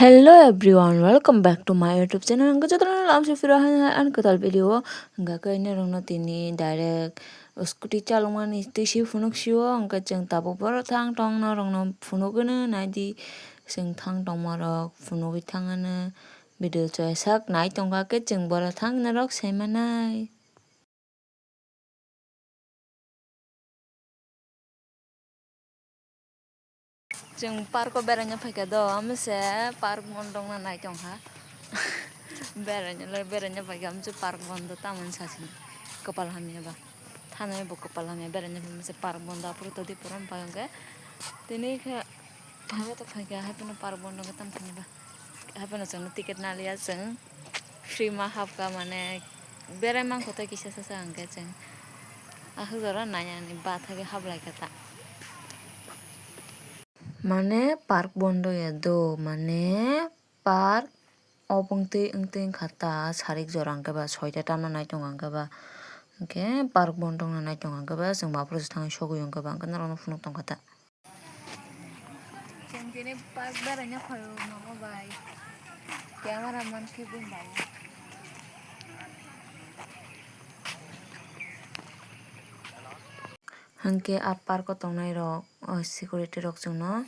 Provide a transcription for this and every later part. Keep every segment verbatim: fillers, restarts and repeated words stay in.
Hello everyone, welcome back to my YouTube channel. Hwnkhe jotono lamsi phiro hai hai ani kwtal video o. Hwnkhe khe norokno tini direct scooty chalokmani twi si phunuk sio. Hwnkhe chwng tabuk borok thang tong norokno phunuk gwnw naidi. Chwng thang tongmarok phunugwi thang anw video chwng sak nai tongkha khe chwng borok thang norok saimanai. Chwng park o beraina phaikha do, omo se park bondo wngna nai tongkha. Beraina le beraina phaikha, omo se park bondo tamoni sasini kwpal hamya ba. Thanai bo kwpal hamya, beraina phaima se park bondo, aphuru todi pura wng pai hwnkhe. Tini khe hamya tongkha, haphano park bondo wngkha tamo thangya ba. Haphano chwngno ticket naliya chwng. Free ma hapkha, mane berai mankha tei kisa sasa hwnkhe chwng. Aswk jora nai ani bathagwi haplaikha ta. Mane park bondo ya do, mane park obo wngtwi wngtwi wngkha ta sarik jora hwnkhe ba soita tamna nai tongo hwnkhe ba. Hwnkhe park bondo wngna nai tongo hwnkhe ba chwng aphuru se thangwi sogwi hwnkhe ba hwnkhe norokno phunuk tongkha ta. Chwng tini park beraina phaio mama bai. Camera man khe bini bai. Hwnkhe a park o tongnai rok, o security rok chwngno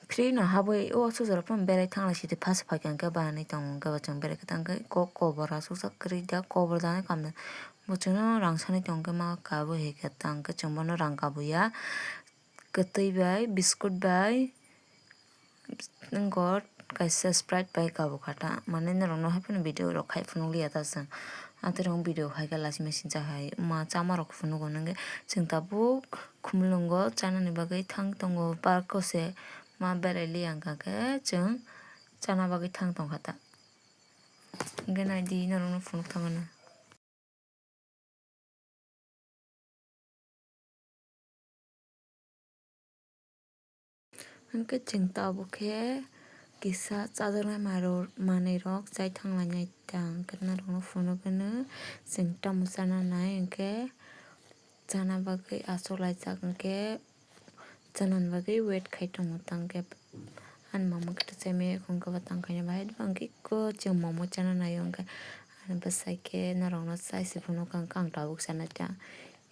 free no habwi o aswk jora phano berai thang lai sidi first phaikha hwnkhe ba hinwi tongo hwnkhe ba chwng berai khe tang khe kok kobor aswk jak kwrwi da kobor da hinwi kamda bo chwngno rang sanai tongo hwnkhe ma kabwi hai khe tang khe chwng bono rang kabwi ya. Kwtwi bai, biscuit bai, wngo kaisa Sprite bai kabukha ta. Mane norokno hai phano video rok khai phunukliya ta chwng. Atwrwng video khai khe lasima sinsa hai ma chama rok phunugo nangkhe chwng tabuk khumulwngo chanani bagwi thang tongo park o se ma berai liya wngkha khe chwng chana bagwi thang tongkha ta. Hwnkhe naidi norokno phunuk thangmano. Hwnkhe chwng tabuk khe kisa chajaknai maro-, manwirok chai thanglainai ta hwnkhe norokno phunuk hwno chwng tamo chana nai hwnkhe chana bagwi achuk laijak hwnkhe. Chanani bagwi wait khai tongo tang khe ani mama kwthwi chaimaya wngkha ba tang khaina bahai hwnkhe eko chwng momo chana naio hwnkhe ani bwsai khe norokno chai se phunukha hwnkhe ang tabuk chana ta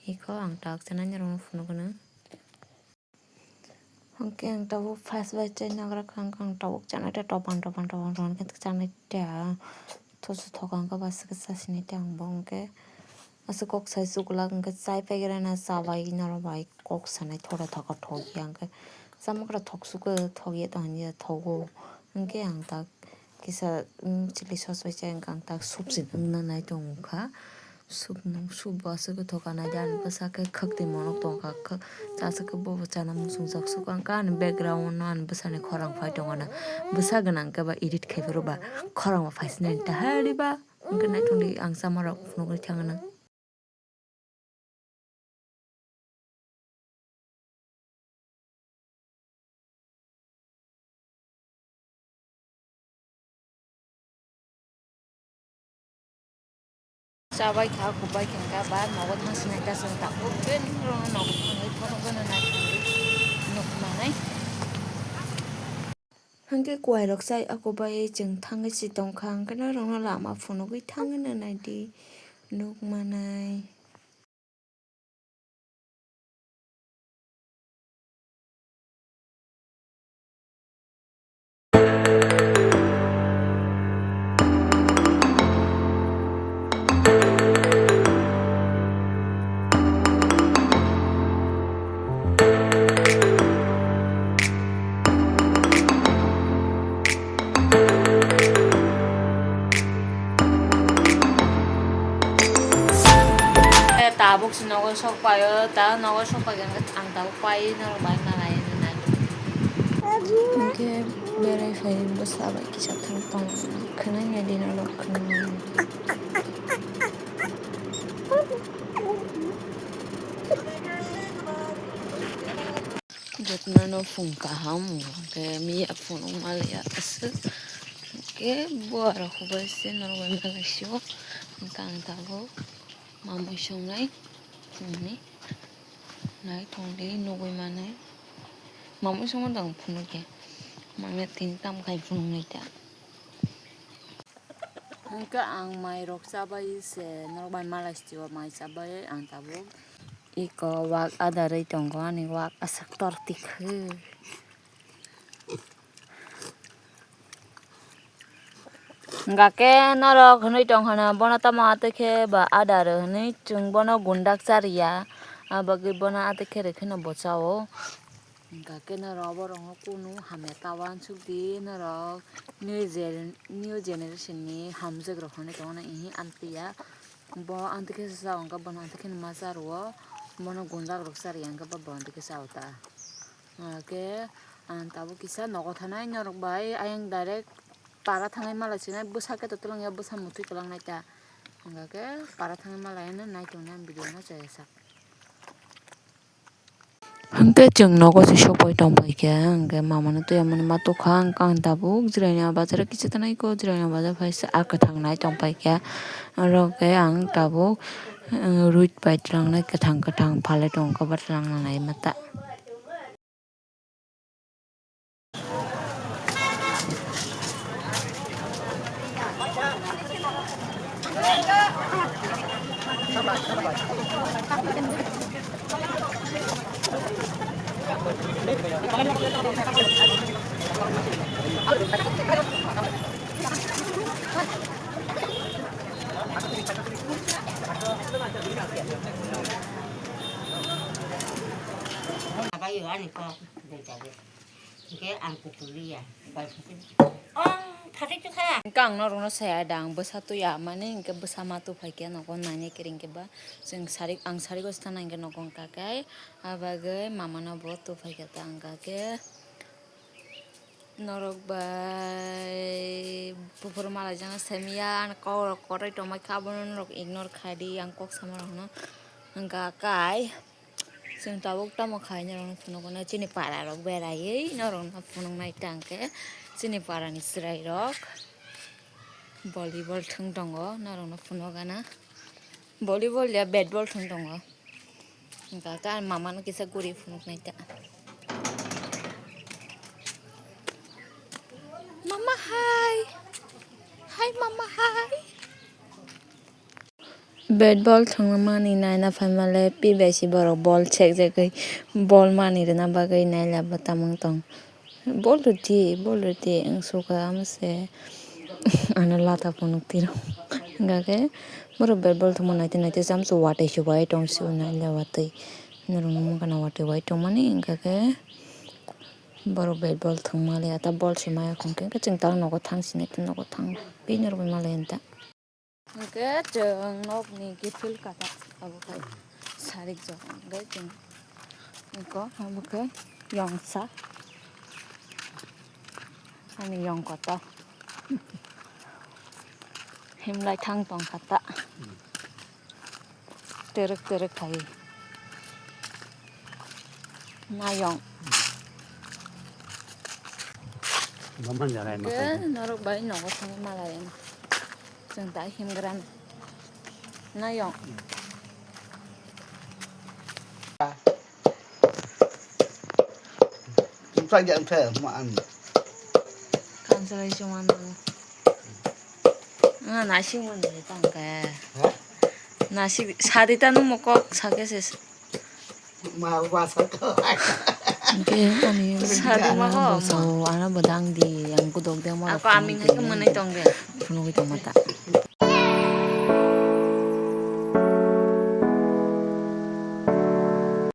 eko ang tabuk chanai norokno phunukgwi nw hwnkhe ang tabuk first bai chai nagra kha hwnkhe ang tabuk chanai ta topang topang topang topang khe chanai ta. Thoso thoka hwnkhe bwswk khe chasini tei ang bo hwnkhe aswk kok sai chuklak hwnkhe chai paigra na cha bai norok bai kok sanai thora thoka thok ya hwnkhe chamakra thok sukhe thok ya tong hwnwi ya thogo hwnkhe ang tak kisa chili sos bai chai hwnkhe ang tak soup se wngna nai tongkha. Soup no, soup bo aswk khe thoka nai di, ani bwsa khe khwk twi monok tongkha, khwk, aswk khe bobo chana muchungjak, swkang khe ani background no ani bwsani khorang phai tongo na, bwsa gwnang khe ba edit khai phuru ba khorang bo phai sinai tahari ba, hwnkhe naithok di ang chamarok phunugwi thangna. Chabai kha, khukbai kha, hwnkhe ba nogo thang sinai ta chwng tabuk khe nogo thangwi phunukgwno nai nukmanai. Hwnkhe kuairok chai ako bai chwng thangwi si tongkha, hwnkhe norokno lama phunugwi thangwi nai di nukmanai. Tabuk se nogo sok paio, ta nogo sok paikha hwnkhe ang tabuk pai norok bai malai nai. Hwnkhe berai phai bwsa bai kisa thang tong khwnai nai di norok khwnai. Jotono phung kaham hwnkhe miya phunuk maliya aswk hwnkhe buarok hubai se norok bai malai sio hwnkhe ang tabuk mamui songnai hwnwi nai tongdi nugui manai mamui songma dang phunukya. Manya tin tam khai phunuknai ta. Hwnkhe ang mai rok chabai se, norok bai malai sitio mai chabai ang tabuk. Iko wak adarwi tongo, ani wak aswk tor tikhu. Hwnkha khe norok hwnwi tong khana, bono tamo atwi khe ba adar hwnwi chwng bono gundak cha rwya, abagwi bono atwi khe rwkheno bo chao. Hwnkha khe norok borokno kunu hamya ta uansuk di, norok new gen-, new generation ni hamjwk rok hwnwi tongo na, ihi amtwi ya. Bo amtwi khe sa, hwnkha bono amtwi khe ma cha rwo, bono gundak rok cha rwya, hwnkhe bo amtwi khe cha o ta. Hwnkhe ang tabuk kisa nogo thanai norok bai, ayang direct para thangwi malai sinai, bwsa khe to twlang ya, bwsa mutwi kwlangnai ta. Hwnkha khe para thangwi malai nai tongni ang video no chaya sak. Hwnkhe chwng nogo se sopoi tong pai khe, hwnkhe mama no twi amani ma tukha, hwnkhe ang tabuk Jirania bazar kisa tanai ko, Jirania bazar phai se a kwthang nai tong pai khe, oro khe ang tabuk, eh, rui pai twlang nai kwthang kwthang phalai tong khe ba twlang nai ma ta. Abayo ani kok dui tarik. Hingke ang kukuliya. Bai phatik. Oh, phatik tukha. Hingke ang norokno saya da, ang bwsa tuya mani, hingke bwsa ma tuphai khe nogo nani kiring khe ba. Chwng sari, ang sari gosta nangkhe nogo hingka khe. Abagwi mama no bo tuphai khe ta hingka khe. Norok bai buphuru malai jana semiya, ang kok rok kotor tongma khe abono norok ignore khai di, ang kok sama rok no hingka kai. Chwng tabuk tamo khai norokno phunukgo na chini para rok beraiwi norokno phunuknai tang khe chini para ni chwrai rok volleyball thwng tongo norokno phunukgana volleyball ya bat ball thwng tongo. Hwnkha khe ani mama no kisa guri phunuknai ta. Mama hai. Hai mama hai. Bat ball thwngmani naina phaimale pi bai si borok ball sekjagwi ball mani rwna bagwi nailabo tamung tong. Ball rwdi, ball rwdi, wng sukha amo se ano lata phunuk tiro. Hwnkha khe borok bat ball thwngma naitwi naitwi se amso watwi se wai tong sio naila watwi. Norokno wngkha na watwi wai tongmani hwnkha khe borok bat ball thwngmali ata ball se maya khon khe chwng ta nogo thang sinai ta nogo thang pi norok bai malai ta. Hwnkhe chwng nokni gate phil kata abo khai sarik jora hwnkhe chwng eko abo khe yongsa ani yong kotor himlai thang tong kha ta twrwk twrwk khai. Mayong. Norok bai nogo thangwi malai. Chwng ta himgrana. Nayong. Kansalai se mano. Nga nasing mano tangka. Nasik sadi tanu mokok sake se. Ma ba sa ko. Hingke ani sadi ma ho. Bo sao ano bo dang di yang kudok de mo. Ako aming hai ke mwnai tong de. Phunugwi tong mata.